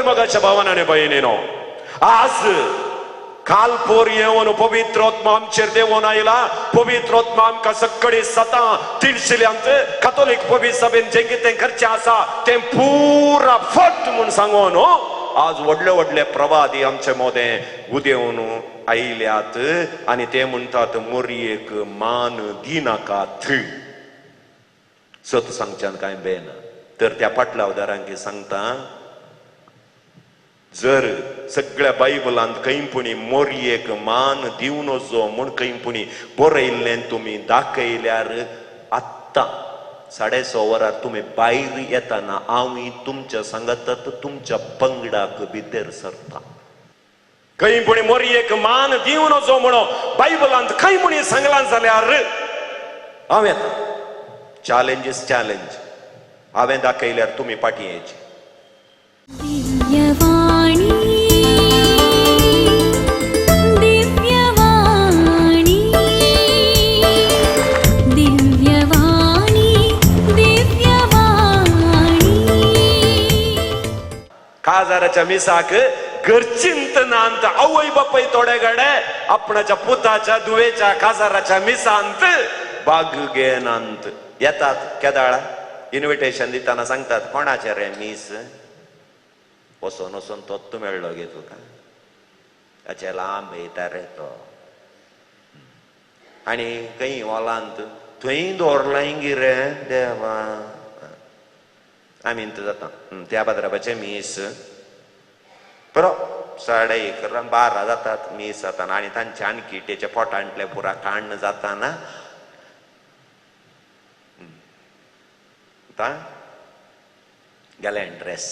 तर मोगाच्या भावाने भयणीनो, आज काल पोर येवन पवित्र आत्मा आमचेर देवून आयला. पवित्र आत्मा आमकां सगळी सतां तिळशिल्यांत कथोलीक पवित्र सभेन जें कितें करचें आसा तें पुरा फट म्हूण सांगून आज व्हडले व्हडले प्रवादी आमचे मोदें उदेवन आयल्यात आनी ते म्हणटात मोरयेक मान दिनाकात. सत सांगच्यान कांय बेना. तर त्या पाटलावदारांक सांगता, जर सगळ्या बायबलांत खंय पुणी मोरयेक मान दिवन वचो म्हूण खंय पुणी बरयल्लें तुमी दाखयल्यार आत्तां 6:30 वरार तुमी भायर येतना हांवूय तुमच्या सांगातात तुमच्या पंगडाक भितर सरता. खंय पुणी मोरयेक मान दिवन वचो म्हणून बायबलांत खंय पुणी सांगलां जाल्यार हांव येता. Challenge is challenge. हांवें दाखयल्यार तुमी फाटीं येयची. दिव्यवाणी दिव्यवाणी दिव्यवाणी दिव्यवाणी. काजाराच्या मिसाक घरचिंतनांत आवय बापाय थोडे गडे आपणाच्या पुताच्या दुवेच्या काजाराच्या मिसांत बाग घेनांत येतात. केदाळा इन्विटेशन दितना सांगतात कोणाचें रे मीस, वचोन वचोन तोत्तू मेळ्ळो गे तुका, ताचे लांब येता रे तो, आनी खंय हॉलांत थंय दवरलाय गी रे देवा. आमी जाता त्या बाद्राबाचें मीस बरो 11:30 12 जातात मीस जाताना आनी तांचे आणखी तेच्या पोटांतलें पुरा काण्ण जाताना आतां गेलें ड्रेस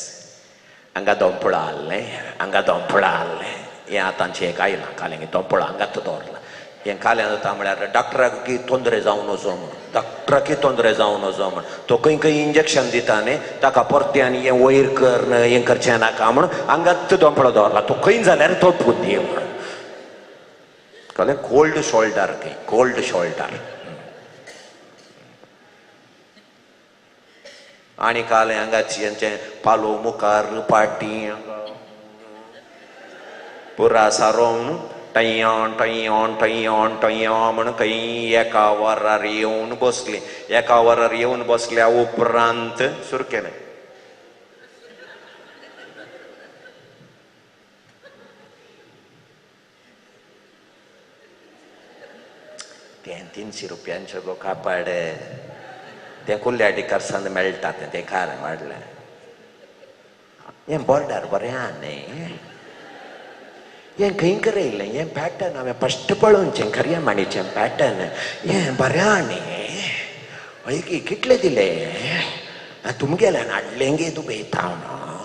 हांगा दोंपळा हाडलें, हांगा दोंपळा हाडलें, हें आतांचें एक आयलां कालें दोंपळा हांगाच दवरलां. हें काल्यां जाता म्हळ्यार डॉक्टराक की तोंदरे जावन वचो म्हूण, डॉक्टराक तोंदरे जावन वचो म्हूण तो खंय खंय इंजेक्शन दिता न्ही ताका परतें आनी हें वयर कर हें करचें नाका म्हूण हांगाच दोंपळो दवरला. तो खंय जाल्यार तो बुद्दी म्हूण कळ्ळें. कोल्ड शोल्डर खंय, कोल्ड शोल्डर. आनी कालें हांगाच हेंचें पालो मुखार पाटी पुरा सारोवन टयॉ टयॉ टयॉ टयॉ म्हण खंय एका वरार येवन बसली. एका वरार येवन बसल्या उपरांत सुरू केलें. तें 300 रुपयांचें गो कापाड तें कुल्ल्याटी करसान मेळटा तें तें कालें वाडलें. हें बॉर्डर बरें आहा न्ही, हें खंय करयलें, हें पॅटर्न हांवें फस्ट पळोवचें खऱ्या माणीचें पॅटर्न हें बरें आहा न्ही, हय की कितले दिले तुमगेल्यान हाडलें गे दुबयता हांव,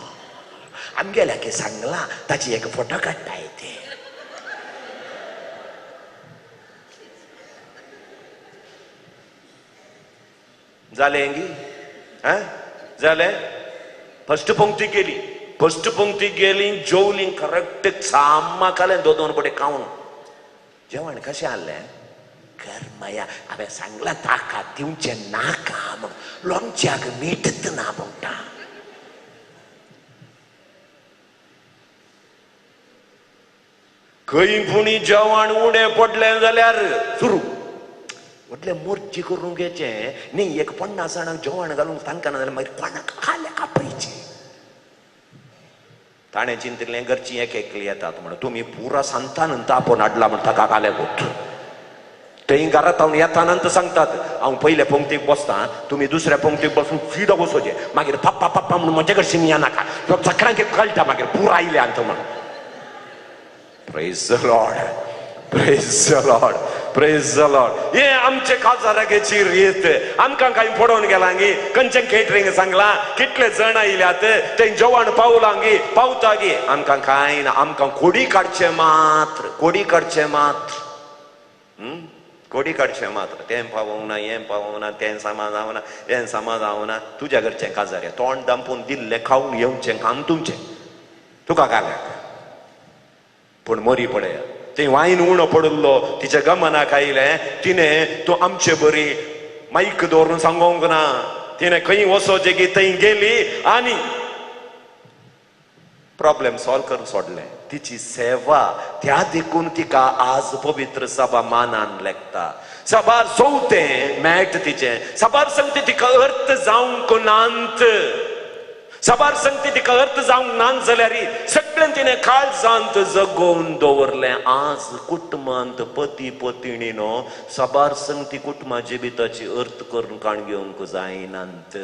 आमगेल्या की सांगलां ताची एक फोटो काडटाय ते. जालें गी जालें. फस्ट पंक्ती गेली, फस्ट पंक्ती गेली, जेवली करेक्ट साम्मा खालें दोन दोन पटे खावन. जेवण कशें आहलें करमया हांवें सांगलां ताका दिवचें नाका म्हूण, लोणच्याक मीठच ना म्हणटा. खंय पुणी जेवण उणें पडलें जाल्यार सुरू म्हटलें मोर्ची करून घेवचें न्ही. एक 50 जाणांक जेवण घालूंक तांकां ना जाल्यार मागीर कोणाक खाल्याक आपयचें. ताणें चिंतिल्लें घरचीं एक एकली येतात म्हणून तुमी पुरा सांतान तापोवन हाडला म्हण ताका काले गोत. थंय घरांत हांव येतानंतर सांगतात हांव पयले पंक्तीक बसता, तुमी दुसऱ्या पंक्तीक बसून सिदो बसोचें, मागीर पप्पा पप्पा म्हणून म्हजे कडशीन येनाका, सगळ्यांक कळटा मागीर पुरा आयले आंत म्हणून. Praise the Lord, praise the Lord, praise the Lord. हे आमचे काजाराची रीत आमकां कांय पडोवन गेलां गी, खंयचें केटरींग सांगलां, कितले जण आयल्यात ते जेवण पावलां गी पावता गी, आमकां कांय ना. आमकां कोडी काडचें मात्र, कोडी काडचें मात्र, कोडी काडचें मात्र. तें पावोवंक ना, हें पावोवंक ना, तें सामा जावना, हें सामा जावना. तुज्या घरचें काजार तोंड दामपून दिल्लें खावन येवचें काम तुमचें, तुका काल्याक. पूण मोरी पळया थंय वायन उणो पडिल्लो तिच्या गमनाक आयलें, तिणें तूं आमचे बरी मायक दवरून सांगोंक ना, तिणें खंय वचोचें की थंय गेली आनी प्रॉब्लेम सॉल्व करून सोडलें. तिची सेवा त्या देखून तिका आज पवित्र सभा मानान लेखता. सभार चवथें मेट तिचें, सभार संगती तिका अर्थ जावंक नात, सभार संगती तिका अर्थ जावंक नात जाल्यार सगळें तिणें काळजांत जगोवन दवरलें. आज कुटुंबांत पती पतिणीनो सभार संगती कुटुंबा जिविताची अर्थ करून काण घेवंक जायनात.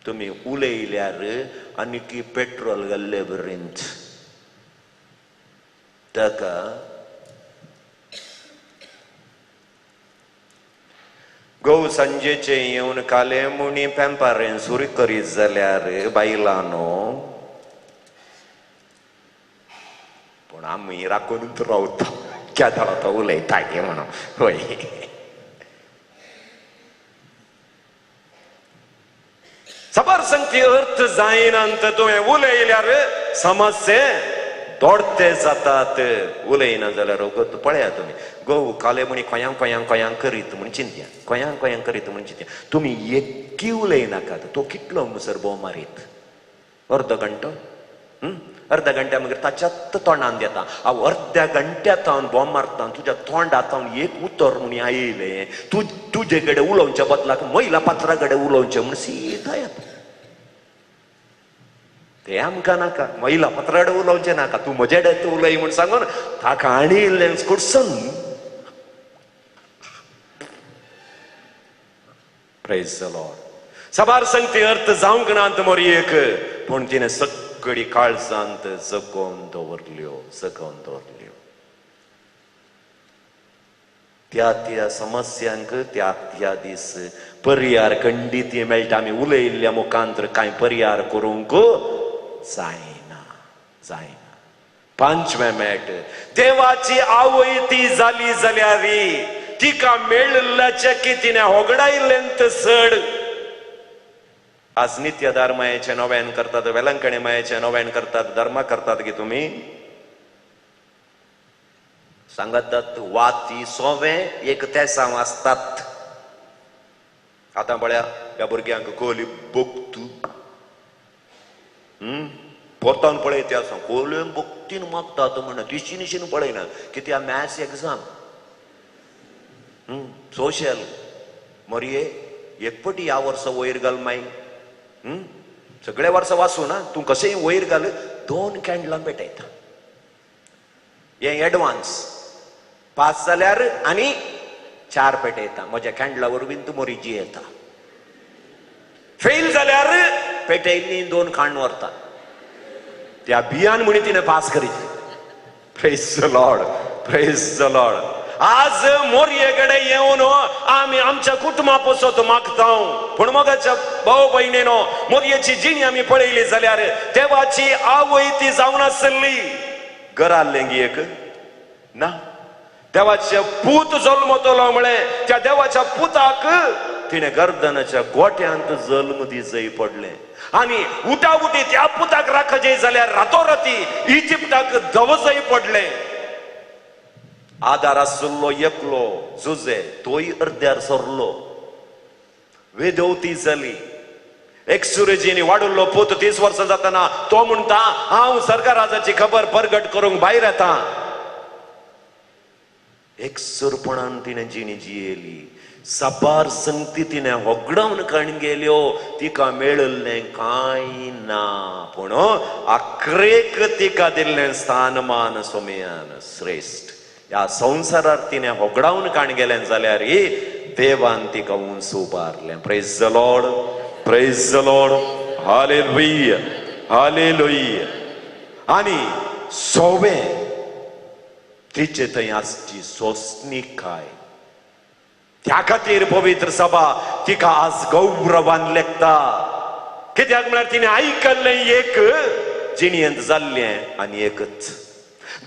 तुमी उलयल्यार आनीकी पेट्रोल घाल्ले बरेंच ताका गो सांजेचे येवन काले मुणी पेंपारें सुरी करीत जाल्यार बायलांनो, पूण आमी राखूनच रावता केदाळा तो उलयता गे म्हणून. हय, साबार संगती अर्थ जायना तुवें उलयल्यार समस्ये दोडते जातात. उलयना जाल्यार वगत पळया तुमी गो काले म्हणी कोयांक कोयांक कोयांक करीत म्हण चिंतया, कोयांक कोयांक करीत म्हण चिंतया. तुमी एक्की उलयनाकात, तो कितलो मुसर बोव मारीत अर्द घंटो, अर्ध्या घंट्या मागीर ताच्यात तोंडान येता. हांव अर्द्या घंट्यात हांव बोम मारता, तुज्या तोंडात हांव एक उतर म्हूण आयलें, तूं तुजे कडेन उलोवच्या बदलाक महिला पात्रा कडेन उलोवचें म्हूण सीधा येता. ते आमकां नाका, महिला पात्रा कडेन उलोवचें नाका, तूं म्हजे कडेन तूं उलय म्हूण सांगून ताका आनी इल्लें कुडसून. Praise the Lord. साबार संगती अर्थ जावंक नात मोरयेक, पूण तिणें सगळी काळजांत जगोवन दवरल्यो, जगोवन दवरल्यो. त्या त्या समस्यांक त्या त्या दीस पर्यार खंडीत मेळटा. आमी उलयल्ल्या मुखांतर कांय पर्यार करूंक जायना, जायना. पांचवें मेट, देवाची आवय ती जाली जाल्यार तिका मेळिल्ल्याचें की तिणें होगडायल्लें चड. आज नित्य धर्मायेचें नव्यान करतात, वेलंकणी मायेचें नव्यान करतात, धर्मा करतात की तुमी सांगतात वाती सोवे एक तेसांव आसतात. आतां पळया ह्या भुरग्यांक कोली भोगतू पोरतान पळय त्या कोलयेन भक्तीन मागतात म्हण दिशीन दिशीन पळयना कित्याक मॅथ्स एग्जाम सोशल मरये एक पटी ह्या वर्सा वयर घाल माई, सगळे वर्सा वाचू ना तूं कशेंय वयर घाल, 2 कॅन्डलां पेटयता. हें एडवान्स पास जाल्यार आनी 4 पेटयता, म्हज्या कॅन्डला वरवीं तूं मोरी जियेता. फेल जाल्यार पेटयल्ली 2 खाण व्हरता. त्या बियान म्हणी तिणें पास करीत. Praise the Lord, praise the Lord. आज मोरये कडेन येवन आमी आमच्या कुटुंबा पसत मागता, पूण मोगाच्या भाव भयणीनो मोरयेची जिणी आमी पळयली जाल्यार देवाची आवय ती जावन आसली. घरांतलें एक ना, देवाचे पूत जल्मतलो म्हळें, त्या देवाच्या पुताक तिणें गर्दनाच्या गोट्यांत जल्म दिजय पडलें. आनी उटाउटी त्या पुताक राखजय जाल्यार रातोराती इजिप्ताक दवजय पडलें. आदार आसलो एकलो जुजे, तोय अर्द्यार सरलो. वेदवती जाली. एक सुरजीनी वाडुल्लो पूत 30 वर्सां जातना तो म्हणटा हांव सरकाराची खबर परगट करूंक भायर येता. एकसुरपणान तिणें जिणी जियेली. साबार संगती तिणें होगडावन काण गेल्यो, तिका मेळिल्लें कांय ना, पूण आखरेक तिका दिल्लें स्थानमान सोमयान श्रेश्ठ. ह्या संवसारार तिणें होगडावन काण गेलें जाल्यार देवान तिका उंच उबारलें. Praise the Lord, praise the Lord, hallelujah, hallelujah. आनी सोवें तिचे थंय आसची सोंसणीकाय, त्या खातीर पवित्र सभा तिका आज गौरवान लेखता. कित्याक म्हळ्यार तिणें आयकल्लें एक जिणेंत जाल्लें आनी एकच.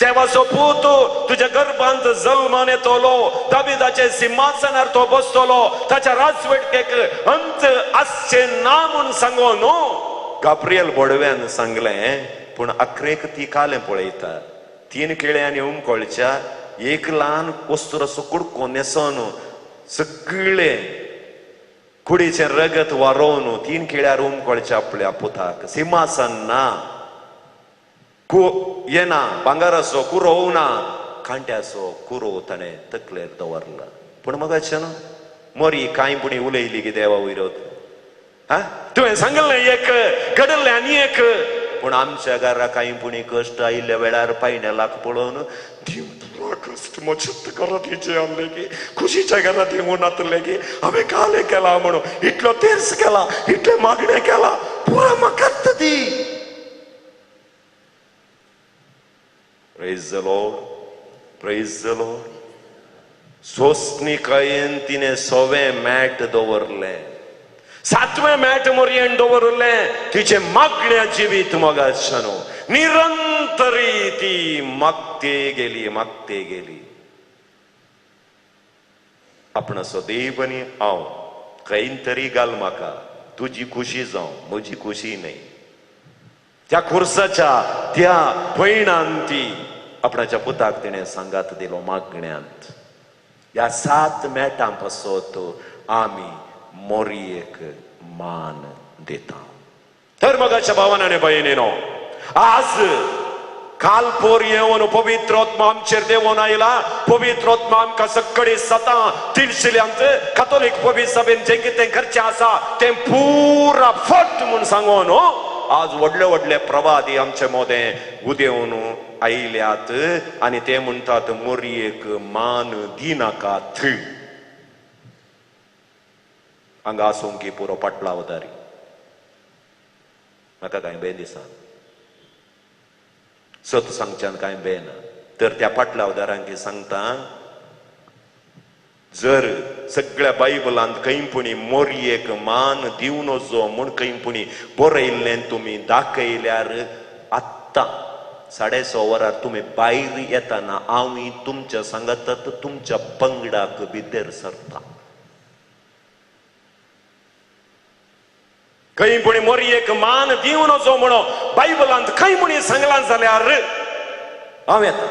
देवाचो पूत तुज्या गर्भांत जल्मान येतलो, दाविदाचे सिंहासनार तो बसतलो, ताच्या राजवटकेक अंत आसचें ना म्हूण सांगो न्हू गाब्रियल बोडव्यान सांगलें. पूण अखरेक ती कालें पळयता, 3 केळ्यांनी उमकळच्या एक ल्हान वस्तूर कुडको न्हेसोन सगळे कुडीचें रगत वारोवन 3 केळ्यार उमकळच्या आपल्या पुताक सिंहासन ना. येना भांगाराचो कुरोव ना, कांट्याचो कुरोव ताणें तकलेर दवरला. पूण मगाचें न्हू मोरी कांय पुणी उलयली की देवा विरोध, हा तुवें सांगलें एक घडलें आनी एक. पूण आमच्या घरा कांय पुणी कश्ट आयिल्ल्या वेळार पायणेलाक पळोवन पुरा कश्ट म्हज्या घरांत हिचे आहले की खुशीच्या घरांत येवूं नातले की हांवें कालें केला म्हणून इतलो तेर्स केला, इतलें मागणें केला, पुरा म्हाकाच ती. Praise the Lord, praise the Lord. सोसणिकायेन तिणें सवें मॅट दवरलें, सातवें मॅट मोरयेन दवरलें. तिचें मागण्या जिवीत मोगाचें निरंतरी ती मागते गेली, मागते गेली. आपणाचो देव आनी हांव खंय तरी घाल म्हाका, तुजी खुशी जावं, म्हजी खुशी न्हय. त्या खुर्साच्या त्या पयणान ती आपणाच्या पुताक तिणें सांगात दिलो मागण्यांत. ह्या 7 मॅटां पासत आमी मोरयेक मान दिता. तर मगाच्या भावान आनी भयणीनो, आज काल पोर येवन पवित्र आत्मा आमचेर देंवोन आयला. पवित्र आत्मा आमकां सगळी सतां तिळशिल्यांत कातोलीक पवित्र सभेन जें कितें करचें आसा तें पुरा फट म्हूण सांगून आज व्हडले व्हडले प्रवादी आमचे मोदें उदेवन आयल्यात आनी ते म्हणटात मोरयेक मान दिनाकात. हांगा आसूंक की पुरो पाटलावदारी म्हाका कांय बें दिसना, सत सांगच्यान कांय बें ना. तर त्या पाटलावदारांक सांगता, जर सगळ्या बायबलांत खंय पुणी मोरयेक मान दिवं नजो म्हूण खंय पुणी बरयल्लें तुमी दाखयल्यार आत्तां 6:30 वरार तुमी भायर येतना हांवूय तुमच्या सांगातात तुमच्या पंगडाक भितर सरता. खंय पुणी मोरयेक मान दिवं नजो म्हणून बायबलांत खंय पुणी सांगलां जाल्यार हांव येता.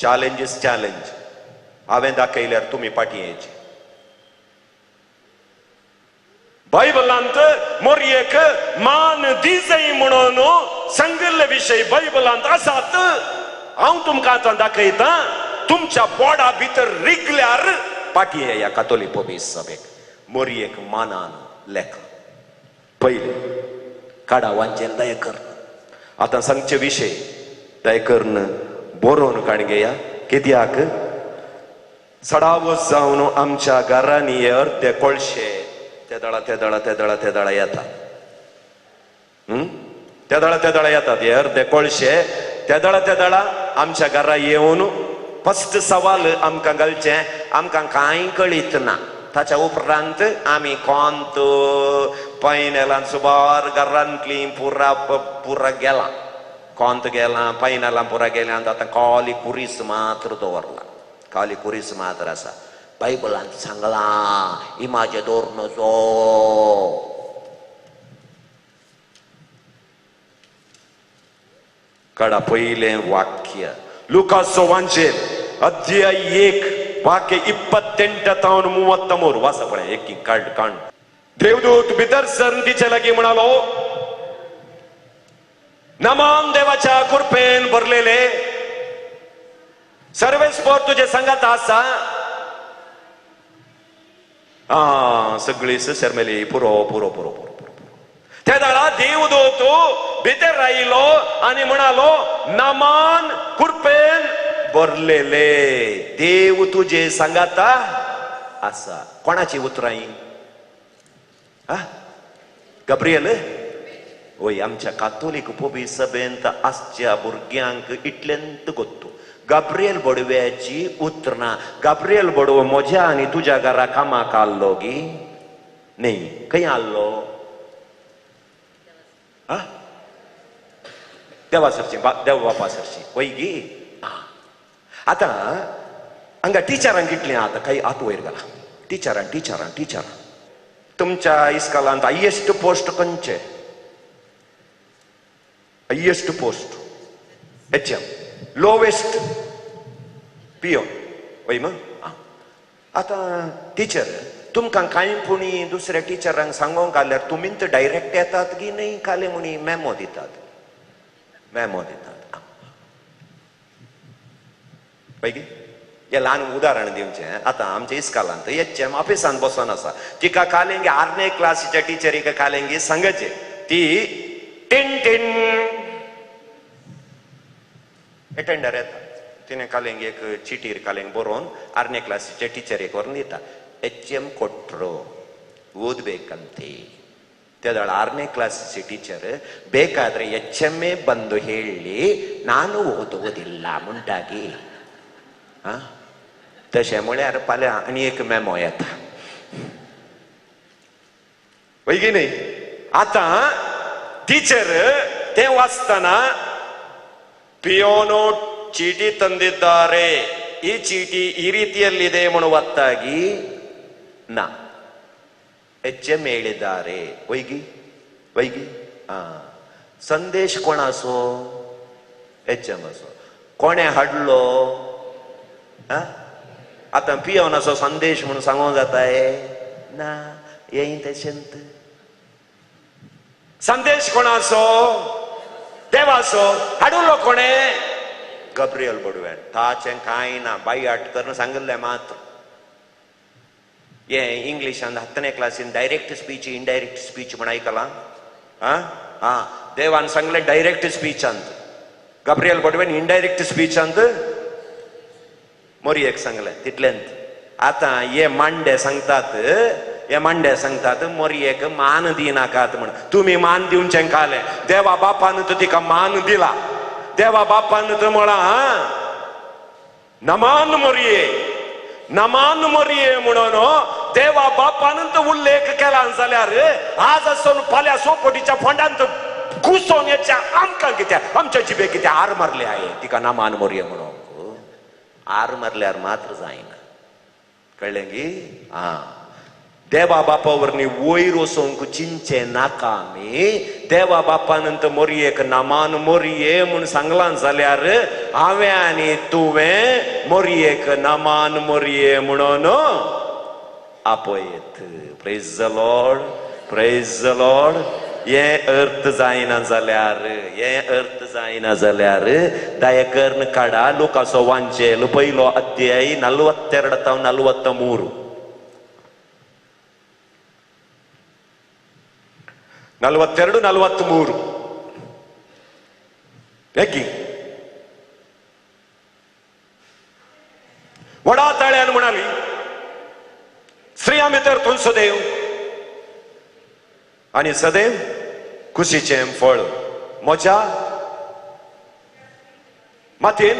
Challenge is challenge. हांवें दाखयल्यार तुमी फाटीं येयचे. बायबलांत मोरयेक मान दिजय म्हणून सांगिल्ले विशय बायबलांत आसात. हांव तुमकां आतां दाखयतां, तुमच्या बोडा भितर रिगल्यार फाटीं येया कातोलीक पवित्र सभेक मोरयेक मानान लेखा. पयलें काडा वांचेल दया कर. आतां सांगचे विशय दया करून बरोवन काण घेया. कित्याक चडावत जावन आमच्या घरांनी हे अर्दे कोळशे ते दळा ते दळा ते दळा ते दळा येतात, ते दळा ते दळा येतात हे अर्दे कोळशे ते दळा ते दळा आमच्या घरा येवन फस्ट सवाल आमकां घालचें, आमकां कांय कळीत ना. ताच्या उपरांत आमी कोंत पायनेलां सुमार घरांतली पुरा पुरा गेलां, कोंत गेलां, पायनेलां पुरा गेल्यां. आतां काली कुरीस मात्र दवरला, काली कुरीस मात्र आसा. बायबलांत सांगलां इमाजे दवर नजो. काडा पयलें वाक्य लुकासो वांजेल अध्याय 1 वाक्य 28 तावन 33 वाचा पळय एक काड काण. देवदूत भितर सरून तिचे लागीं म्हणालो, नमान देवाच्या कृपेन भरलेले, सर्वेस्पर तुजे सांगात आसा. सगळी शर्मेली पुरो पुरो पुरो पुरो पुरो. त्या दाळा देवदूत भितर आयलो आनी म्हणालो, नमान कृपेन भरलेले, देव तुजे सांगाता आसा. कोणाची उतरां ही? गब्रियल वय आमच्या कातोलीक पोपी सभेंत आसच्या भुरग्यांक इतलेंत गोत्तू गाब्रियल बडव्याची उतरां. गाब्रियल बडवो म्हज्या आनी तुज्या घरा कामाक आसलो गी न्ही? खंय आसलो? देवा सरची, देव बापा सरची वय गी. आतां हांगा टिचरांक कितलें आतां काही आत वयर घाला. टिचरां टिचरां टिचरां तुमच्या इस्कॉलांत हायेस्ट पोस्ट खंयचे? Highest post H M, lowest peon वय म. आतां टिचर तुमकां कांय पुणी दुसऱ्या टिचरांक सांगोंक आल्यार तुमी तर डायरेक्ट येतात की न्हय? काले म्हणी मेमो दितात, मेमो दितात. पैकी हे ल्हान उदाहरण दिवचें. आतां आमच्या इस्कालांत एच एम ऑफिसान बसून आसा, तिका कालेंगी आर्ने क्लासीच्या टिचरीक कालेंगी सांगचें, ती टिन टिन एटेंडर येता, तिणें कालेंगी एक चिटीर कालेंग बरोवन आर्ने क्लासीच्या टिचरीक व्हरून दिता, एच एम कोट्रो ಓದ್ಬೇಕಂತೆ. ತೆದಳ 6ನೇ ಕ್ಲಾಸಿನ ಟೀಚರ್ ಬೇಕಾದ್ರೆ ಎಚ್ ಎಮ್ ಎ ಬಂದು ಹೇಳಿ ನಾನು ಓದುವುದಿಲ್ಲ ಮುಂಟಾಗಿ. तशें म्हळ्यार फाल्यां आनी एक मेमो येता वय की न्ही. आतां टीचर तें वाचतना ಪಿಯೋನು ಚೀಟಿ ತಂದಿದ್ದಾರೆ, ಈ ಚೀಟಿ ಈ ರೀತಿಯಲ್ಲಿದೆ ಒತ್ತಾಗಿ ನಾ ಎಚ್ ಎಂ ಹೇಳಿದ್ದಾರೆ. ವೈಗಿ ವೈಗಿ ಸಂದೇಶ ಕೋಣಾಸೋ ಎಚ್ ಎಂ असो कोणे हाडलो आतां पियोन असो संदेश म्हणून सांगूंक जाता ना येई तशेंत. संदेश कोणाचो? देवाचो. हाडुलो कोणे? गब्रियल बडवेन. ताचें कांय ना, बायट करून सांगिल्लें मात्र. हे इंग्लिशान 10ನೇ क्लासीन डायरेक्ट स्पीच इनडायरेक्ट स्पीच म्हण आयकलां? आं, देवान सांगलें डायरेक्ट स्पीच अंत, गब्रियल बडवेन इनडायरेक्ट स्पीच अंत मोरयेक सांगलें तितलेंत. आतां हे मांडे सांगतात, हे मांडे सांगतात मोरयेक मान दिनाकात म्हण. तुमी मान दिवचें कालें, देवा बापान तर तिका मान दिला, देवा बापान तर म्हळां नमान मोरये नमान मोरये म्हणून देवा बापान तर उल्लेख केला जाल्यार आज आसून फाल्यां सोपोटीच्या फोंडांत घुसोन येच्या आमकां कित्याक आमच्या जिबे कित्याक हार मारले आहे तिका नमान मोरये म्हणून. हार मारल्यार मात्र जायना, कळ्ळें की? आं, देवा बापा वरनी वयर वचोंक चिंचें नाका आमी. देवा बापान तर मोरयेक नमान मोरये म्हूण सांगलां जाल्यार हांवें आनी तुवें मोरयेक नमान मोरये म्हणून आपयत. Praise the Lord, praise the Lord. हें अर्थ जायना जाल्यार, हें अर्थ जायना जाल्यार दयकर्ण काडा लुकासो वांचेल पयलो अध्याय 42 तावन 43. 42 43 बेगी वडा ताळ्यान म्हणाली, स्त्रियां भितर तूं सदैव आनी सदैव कुशीचें फळ म्हज्या मातयेन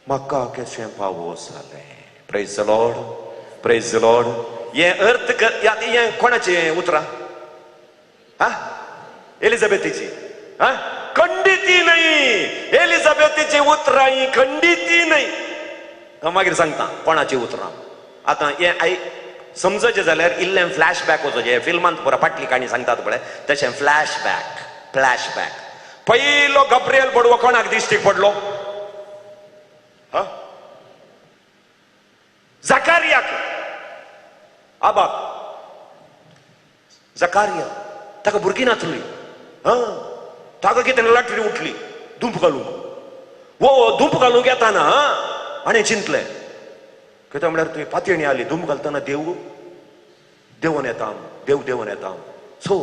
म्हाका कशें पावो जालें. Praise the Lord, praise the Lord. हें अर्थ हें कोणाचें उतरां? हा, एलिझाबेथीची. हा, खंडिती न्हय एलिझाबेथीची उतरां ही खंडिती न्हय. हांव मागीर सांगता कोणाची उतरां. आतां हें I समजचें जाल्यार इल्लें फ्लॅश बॅक वचोचें. फिल्मांत पुरा फाटली काणी सांगतात पळय तशें फ्लॅश बॅक, फ्लॅश बॅक. पयलो गब्रियल बडवो कोणाक दिश्टीक पडलो? हा, जकारियाक. आबाक जकारिया ताका भुरगीं नासली. हा, ताका कितें लाटरी उठली धूप घालूंक. वो धूप घालूंक येताना आनी चिंतलें कितें म्हळ्यार तुवें पातयणी आली धूम घालतना देव देवून येता, देव देवून येता. सो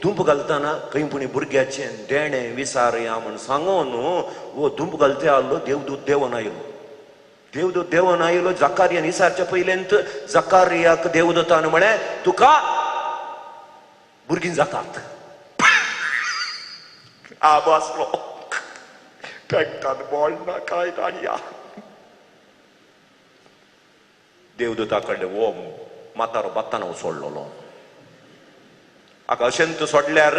धूप घालतना खंय पुणी भुरग्याचें देणें विसारया म्हूण सांगून वो धूप घालते आसलो. देवदूत देवून आयलो, देवदूत देवून आयलो. जकारियान विसारच्या पयलेंत जकारियाक देवदूतान म्हळें तुका भुरगीं जातात. आबो आसलो पेट्टात बोल ना काय ताणया. देवदूता कडले वो म्हातारो बात्ताना सोडलेलो. हाका अशेंत सोडल्यार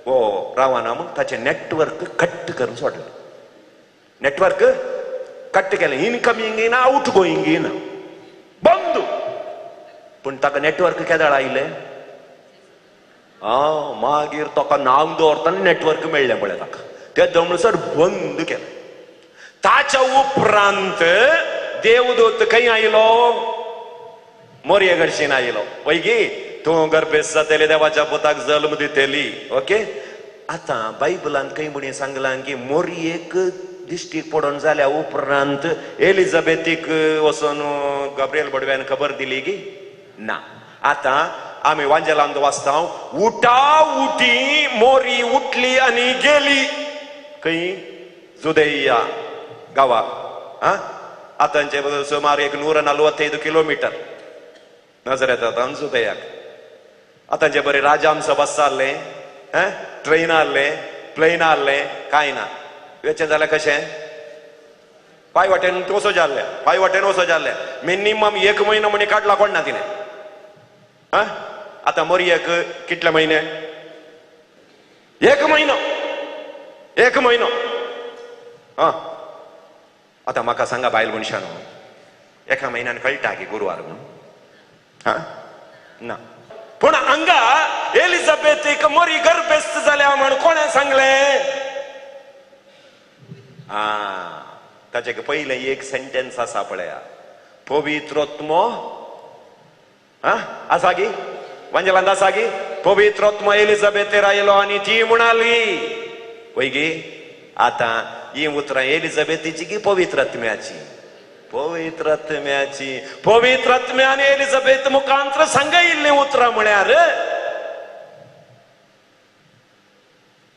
वो रावना म्हूण ताचें नेटवर्क कट करून सोडलें. नेटवर्क कट केलें, इनकमींग ना आवट गोईंग ना, बंद. पूण ताका नेटवर्क केदळ आयलें? आं, मागीर ताका नांव दवरतना नेटवर्क मेळ्ळें पळय ताका, तें म्हणसर बंद केलें. ताच्या उपरांत देवदूत खंय आयलो? मोरये कडशीन आयलो. वयगी तूं गर्भेस्त जातली, देवाच्या पुताक जल्म दितली. ओके, आतां बायबलांत खंय म्हणी सांगलां की मोरयेक दिश्टीक पडून जाल्या उपरांत एलिझाबेथीक वचून गाब्रियल बडव्यान खबर दिली की ना. आतां आमी वांजेलांत वाचता, उठा उठी मोरी उठली आनी गेली खंय? जुदेया गांवाक. आं, आतांचे सुमार 145 किलोमिटर नजरेंत जुदेयाक. आतांचे बरें राजांचो बस आसलें, ट्रेन आसलें, प्लेन आसलें, कांय ना. वेचें जाल्यार कशें? पांय वाटेन वचो जाल्लें, पांय वाटेन वचो जाल्लें. मिनिमम 1 म्हयनो म्हणी काडला कोण ना तिणें. आं, आतां मोरयेक कितले म्हयने? 1 म्हयनो, 1 म्हयनो. आं, आतां म्हाका सांगा बायल मनशान, एका म्हयन्यान कळटा की गुरवार म्हणून? आं, ना. पूण हांगा एलिझाबेथीक मोरी गर्भेस्त जाल्या म्हण कोणें सांगलें? आं, ताचे पयलें एक सेंटेन्स आसा पळया, पवित्रोत्मो आसा गी वांजेलांत आसा गी? पवित्रोत्मो एलिझाबेथेर आयलो आनी ती म्हणाली. वय गी? आतां ही उतरां एलिझाबेथीची की पवित्रात्म्याची? पवित्रात्म्याची. पवित्रात्म्यान एलिझाबेथ मुखांत्र सांगयिल्लीं उतरां म्हळ्यार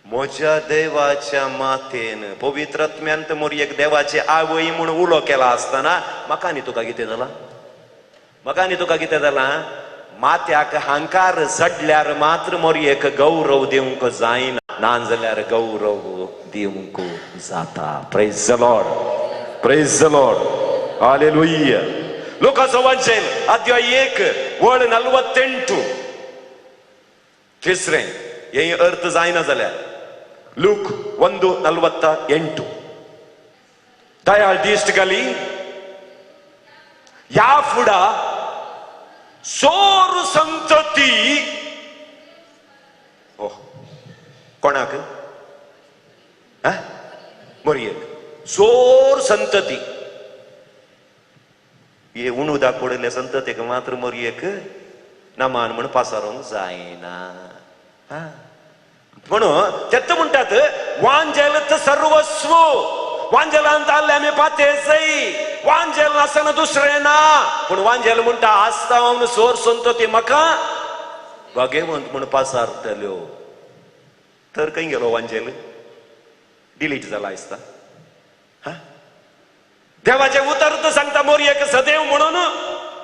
म्हज्या देवाच्या मातेन. पवित्रात्म्यान तर मोरयेक देवाची आवय म्हूण उलो केला आसतना म्हाका आनी तुका कितें जालां? म्हाका आनी तुका कितें जालां? मात्याक हांकार चडल्यार मात्र मोरयेक गौरव दिवंक जायना, ना जाल्यार गौरव दिवंक जाता. Praise the Lord, praise the Lord, hallelujah. लुकाचो वांजेल अध्याय 1 वळ 48 तिसरें हे अर्थ जायना जाल्यार लूक 1:48. दयाळ दिश्ट घाली ह्या फुडा सोर संतती. ओ कोणाक? मोरयेक सोर संतती. हे उणुदाक पडिल्ले संततीक मात्र मोरयेक नमान म्हण पासारूंक जायना. म्हणून तेत म्हणटात वांजेल सर्वस्व. वांजेलांत आसले आमी पातेसय, वांजेल नासतना दुसरें ना. पूण वांजेल म्हणटा आसता सोर संतती म्हाका भागेवंत म्हण पासारतल्यो. तर खंय गेलो वांजेल? डिलीट जाला आसता. देवाचें उतर तर सांगता मोरयेक सदैव म्हणून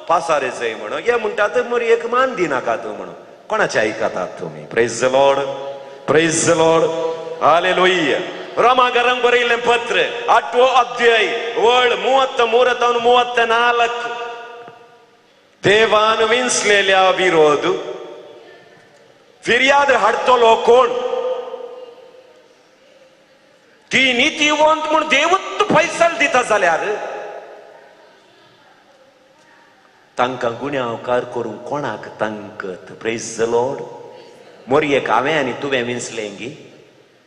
पासारेचय म्हणून. हे म्हणटात मोरयेक मान दिनाकात म्हणून. कोणाचे आयकतात तुमी? Praise the Lord, praise the Lord, hallelujah. रोमागरांक बरयिल्लें पत्र 8वो अध्याय वळ 33 तावन 34. देवान विंचलेल्या विरोध फिर्याद हाडटलो कोण? ती नितीवंत म्हूण देवूच फैसल दिता जाल्यार तांकां गुन्यांवकार करूंक कोणाक तांकत? Praise the Lord. मोरयेक हांवें आनी तुवें विंचलें गी?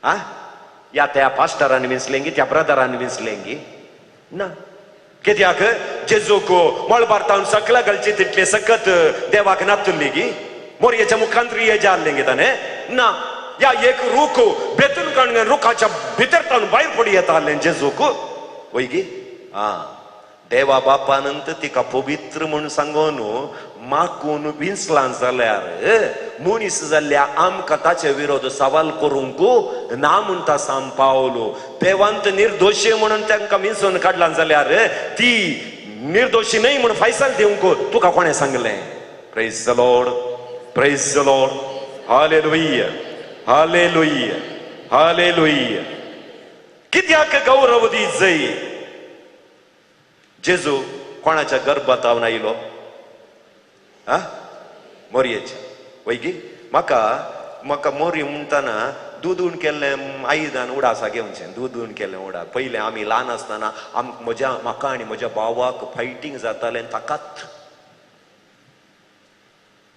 आं, या त्या पास्टरान विंचलें गी, त्या ब्रदरान विंचलें गी? ना. कित्याक जेजूक मळबार तावन सकला घालची तितली सकत देवाक नातुल्ली गी? मोरयेच्या मुखांत येजा आसलें गी ताणें? ना. या एक रूख बेतून काडून रुखाच्या भितर तावन भायर पडी येता आसलें जेजूक? वय गी? आं, देवा बापानंत तिका पवित्र म्हूण सांगून माकून विंचलां जाल्यार मनीस जाल्ल्या आमकां ताचे विरोध सवाल करूंक ना म्हणटा सांग पावलो. देवांत निर्दोशी म्हणून तांकां विंचून काडलां जाल्यार ती निर्दोशी न्हय म्हूण फैसल दिवंक तुका कोणें सांगलें? Praise the Lord, praise the Lord, hallelujah, hallelujah, hallelujah. कित्याक गौरव दी जय? जेजू कोणाच्या गर्भात आयलो? आं, मोरयेच्या. वय गी? म्हाका म्हाका मोरी म्हणटना दूद केल्लें आयदन उडासा घेवचें. दूद केल्लें उडा. पयलें आमी ल्हान आसतना म्हज्या म्हाका आनी म्हज्या भावाक फायटींग जातालें ताकात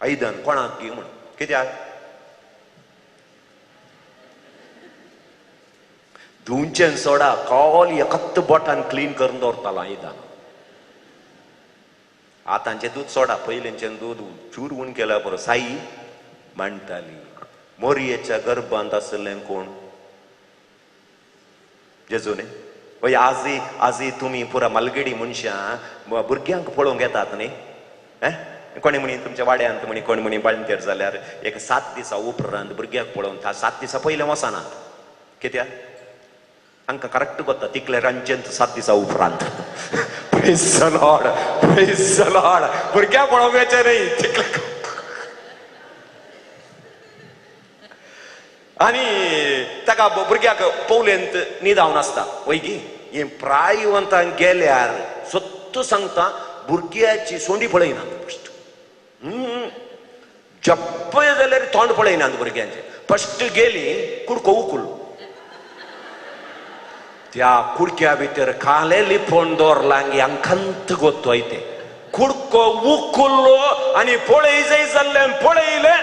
आयदन कोणाक गी म्हूण. कित्याक? धुवचें सोडा कॉल एकत्त बोटान क्लीन करून दवरतालो आयदन. आतांचें दूद सोडा, पयलींचें दूद चूर उण केल्या बरो साई मांडटाली. मोरयेच्या गर्भांत आसलें कोण? जेजू न्ही? वय आजय आजय तुमी पुरा मालगडी मनशां भुरग्यांक पळोवंक येतात न्ही. कोणी म्हणी तुमच्या वाड्यांत म्हणी कोण म्हणी बाळंतेर जाल्यार एक 7 दिसां उपरांत भुरग्याक पळोवन 7 दिसां पयलें वचनात. कित्याक? आमकां करेक्ट कोत्ता तिकले रांदचेंत 7 दिसां उपरांत. Praise the Lord, praise the Lord. भुरग्याक पळोवंक येचें न्ही तिकले. आनी ताका भुरग्याक पोवलेंत न्हिदावन आसता वयगी. हे प्रायवंतांक गेल्यार सत्त सांगता भुरग्याची सोंडी पळयनात फस्ट. जप्पय जाल्यार तोंड पळयनात भुरग्यांचें. फस्ट गेली कुडको उकुल, त्या कुडक्या भितर काले लिपोवन दवरलां हांकांत गोत्तोय ते कुडको उकुल्लो आनी पळय जाय जाल्लें पळयलें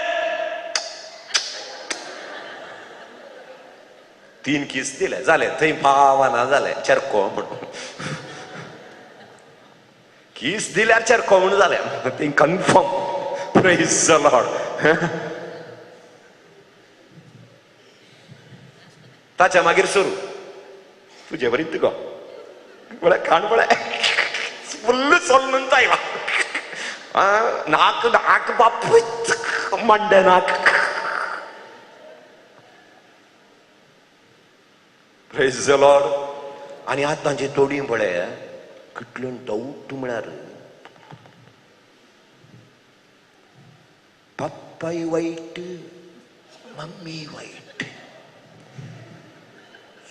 3 कीस दिले जाले थंय पावना जालें चरको म्हणून. कीस दिल्यार चरको म्हणून जालें थंय कन्फर्म. Praise the Lord. ताच्या मागीर सुरू तुजे बरी तुका म्हळ्यार खाण पळय फुल्ल सोलून आयला नाक नाक बापूय मांडे नाक. Praise the Lord. आनी आतांची तोडी पळय कितल्यो डावट म्हळ्यार पप्पाय वायट मम्मी वायट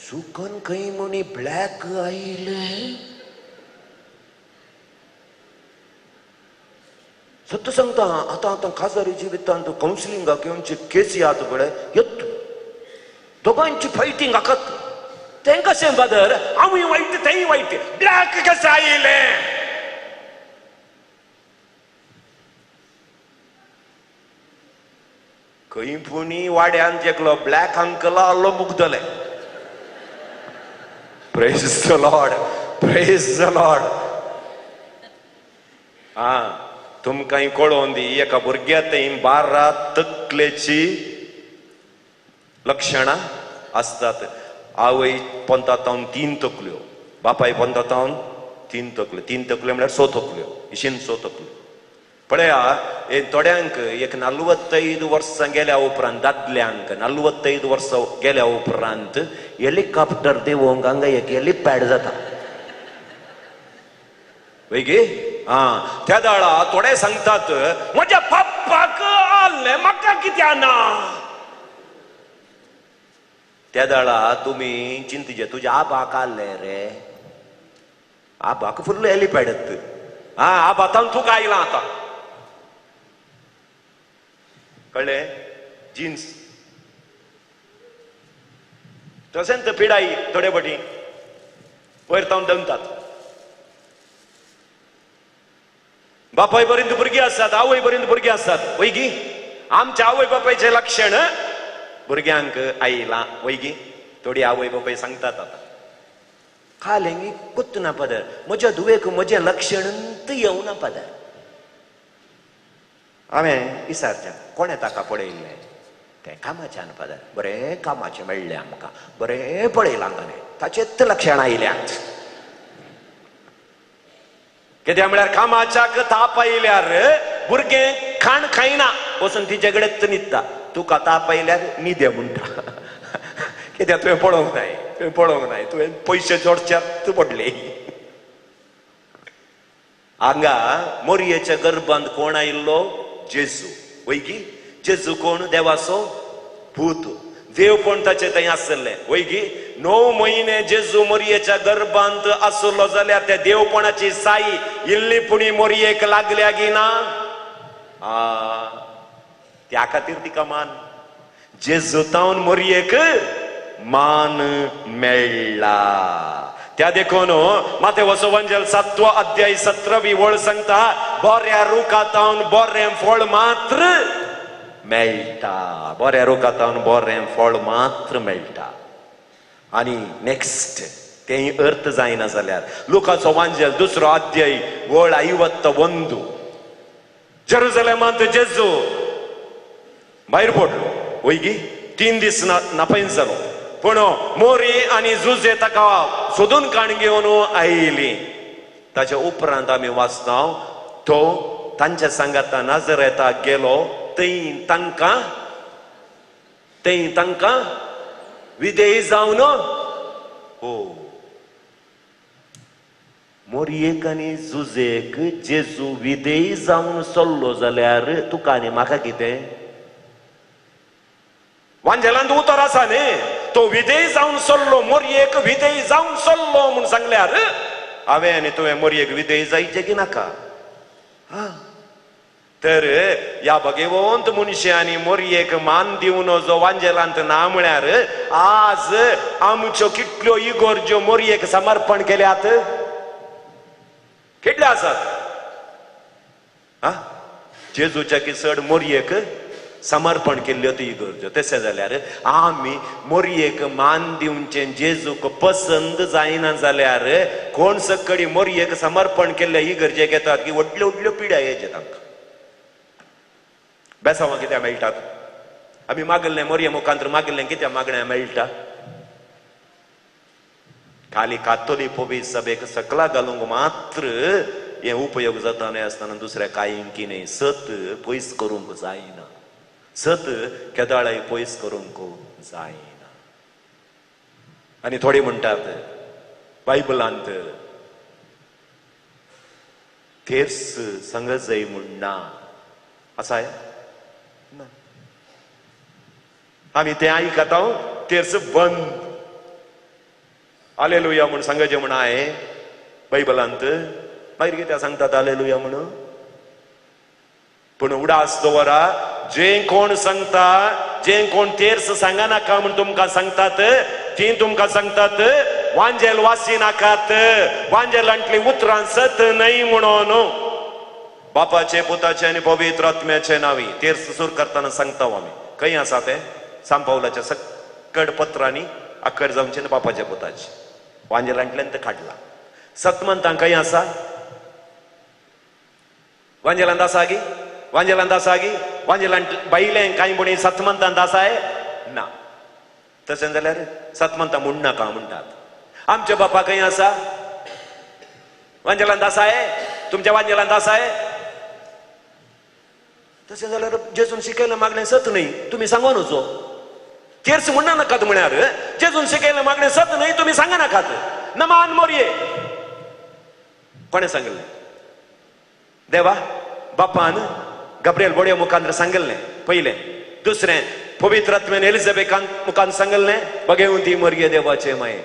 सुकन खंय म्हणी ब्लॅक आयले. सत्य सांगता आतां आतां काजारी जिवितांत कावन्सिलिंगाक येवचे केसी आत पळय येत दोगांची फायटींग आकत तें कशें फादर हांवूय वायट तेंय वायट ब्लॅक कशें आयलें. खंय पुणी वाड्यान एकलो ब्लॅक अंकल आहलो मुगदले. Praise the Lord, praise the Lord. आं तुमकां कळोवन दी एका भुरग्या थंय 12 तकलेची लक्षणां आसतात. आवय पोंतातावन 3 तकल्यो, बापाय पोंतातावन 3 तकल्यो, 3 तकल्यो म्हळ्यार 100 तकल्यो, इशीन 100 तकल्यो. पळया हे थोड्यांक एक 45 वर्सां गेल्या उपरांत दादल्यांक 45 वर्सां गेल्या उपरांत हेलिकॉप्टर देवोंक हांगा एक हेलिपॅड जाता वयगी. आं त्या दाळा थोडे सांगतात म्हज्या पप्पाक आसलें म्हाका कित्याक ना. त्या दाळा तुमी चिंतचे तुज्या आबाक आसलें रे, आबाक फुल्ल हेलिपॅड. आं आबा तावन तुका आयलां आतां कळ्ळें. जिन्स तशेंच पिडाई थोडे पटी वयर तावन दमतात. बापाय पर्यंत भुरगीं आसतात, आवय पर्यंत भुरगीं आसतात वयगी. आमच्या आवय बापायचें लक्षण भुरग्यांक आयलां वयगी. थोडी आवय बापाय सांगतात आतां कालें कोत्तना फादर म्हज्या धुवेक म्हजें लक्षण येवना फादर. हांवें विचारचें कोणें ताका पळयल्लें तें कामाच्यान फादर बरें कामाचें मेळ्ळें आमकां बरें पळयलां ताणें ताचेच लक्षण आयल्यात. कित्याक म्हळ्यार कामाच्याक ताप आयल्यार भुरगें खाण खायना वचून तिचे कडेन न्हिदता. तुका ताप आयल्यार न्हिदे म्हणटा कित्याक तुवें पळोवंक नाय, तुवें पळोवंक नाय, तुवें पयशे जोडच्यात पडले. हांगा मोरयेच्या गर्भांत कोण आयिल्लो? जेजू वयगी. जेजू कोण? देवाचो पूत. देवपण ताचे थंय आसलें वयगी. 9 म्हयने जेजू मोरयेच्या गर्भांत आसलो जाल्यार त्या देवपणाची साई इल्ली पुणी मोरयेक लागल्या गी ना? त्या खातीर तिका मान जेजू तावन मोरयेक मान मेळ्ळा. त्या देखून मातेवचो वंजेल 7वो अध्याय 17वी वळ सांगता बऱ्या रुखातावन बरें फळ मात्र मेळटा, बऱ्या रुखातावन बरें फळ मात्र मेळटा. आनी नेक्स्ट तें अर्थ जायना जाल्यार लुकाचो वांजेल 2रो अध्याय वळ 51 जेरुजलेमांत जेजू भायर पडलो वयगी. 3 दीस नापैन जालो पूण मोरी आनी जुजे ताका सोदून काण घेवन आयली. ताच्या उपरांत आमी वाचता तो तांच्या सांगाता नाजरेताक गेलो, थंय तांकां विधेय जावन हो. मोरयेक आनी जुजेक जेजू विधेय जावन चल्लो जाल्यार तुका आनी म्हाका कितें? वांजेलांत उतर आसा न्ही, तो विधेय जावन चल्लो, मोरयेक विधेय जावन चल्लो म्हूण सांगल्यार हांवें आनी तुवें मोरयेक विधेय जायचें की नाका? तर ह्या भगवंत मनशांनी मोरयेक मान दिवन जो वांजेलांत ना म्हळ्यार आज आमच्यो कितल्यो इगोर्ज्यो मोरयेक समर्पण केल्यात, कितले आसात? जेजूच्या की चड मोरयेक समर्पण केल्ल्यो ती इगर्ज्यो. तशें जाल्यार आमी मोरयेक मान दिवचें जेजूक पसंद जायना जाल्यार कोण सकडी मोरयेक समर्पण केल्ल्या इगर्जेक येतात की व्हडल्यो व्हडल्यो पिड्या येचे तांकां. बेसांवां कित्याक मेळटात? आमी मागल्लें मोरये मुखांत मागल्लें कित्याक मागण्या मेळटा? खाली कातोली पोवी सभेक सकला घालूंक मात्र हे उपयोग जाता न्हय आसतना दुसऱ्या कांय की न्हय. सत पयस करूंक जायना, सत केदाळाय पयस करूंक जायना. आनी थोडी म्हणटात बायबलांत तेर्स सांगजय म्हूण ना, आसा ना. आमी तें आयकता तेर्स बंद. आलेलुया म्हूण सांगचें म्हण हांवें बायबलांत, मागीर कितें सांगतात आलेलुया म्हणून? पूण उडास दवरा, जें कोण सांगता, जें कोण तेर्स सांगनाका म्हूण तुमकां सांगतात तीं तुमकां सांगतात वांजेल वासी नाकात, वांजेलांतलीं उतरां सत न्हय म्हणून. बापाचे पुताचे आनी पवित्र आत्म्याचे नांवी तेर्स सूर करतना सांगता आमी. खंय आसा तें? सांपावलाच्या सक्कड पत्रांनी आकर जावचें बापाच्या पुताचे वांजेलांतल्यान तें काडलां. सतमंतां खंय आसा? वांजेलांत आसा गी? वांजेलांत आसा गी? वांजेलांत बायलें कांय पुणी सतमंतांत आसाय ना. तशें जाल्यार सतमंतां म्हूण नाका म्हणटात. आमच्या बापा खंय आसा? वांजेलांत आसाय? तुमच्या वांजेलांत आसाय? तशें जाल्यार जेजून शिकयलें मागणें सत न्हय तुमी सांगून वचो. तेर्स म्हणना नाकात म्हळ्यार जेजून शिकयलें मागणें सत न्हय तुमी सांगा नाकात. नमान मोरये कोणें सांगिल्लें? देवा बापान गब्रियल बोडयो मुखांत सांगिल्लें पयलें. दुसरें पवित्र आत्म्यान एलिझाबेथान मुखान सांगिल्लें बघेवन ती मोरये देवाचे माये.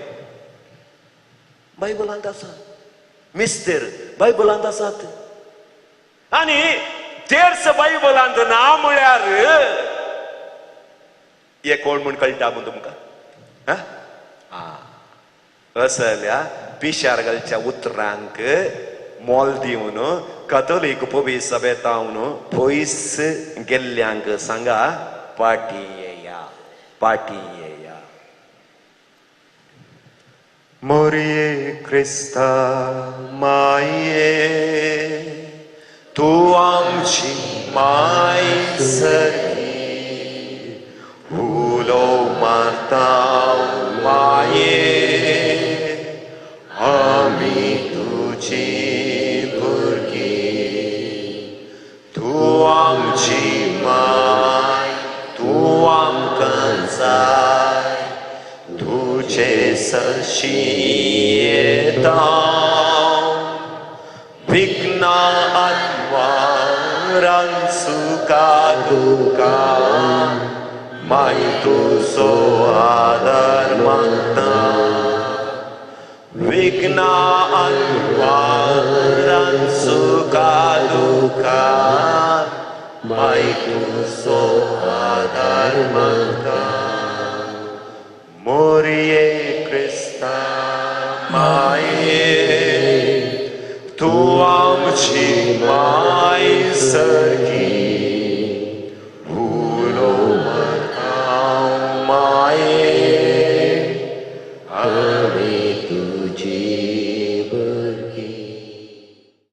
बायबलांत आसा, मिस्तेर बायबलांत आसात. आनी तेर्स बायबलांत ना म्हळ्यार हे कोण म्हूण कळटा म्हूण तुमकां? असल्या पिशार घालच्या उतरांक मोल दिवन कथोलीक पवी सभेतावन पयस गेल्ल्यांक सांगा पाटी येया, पाटी येया. मोरये क्रिस्ता माये तूं आमची माय सारकी, उलो मारता माये आमी तुजी भुरगीं, तूं आमची माय तूं आमकां जाय, तुजे सरशी येता विघ्ना आत्वारान सुखा दुखा माय तुजो आदार मागता, विघ्ना आत्वारान सुखा दुखा माय तुजो आदार मागता. मोरये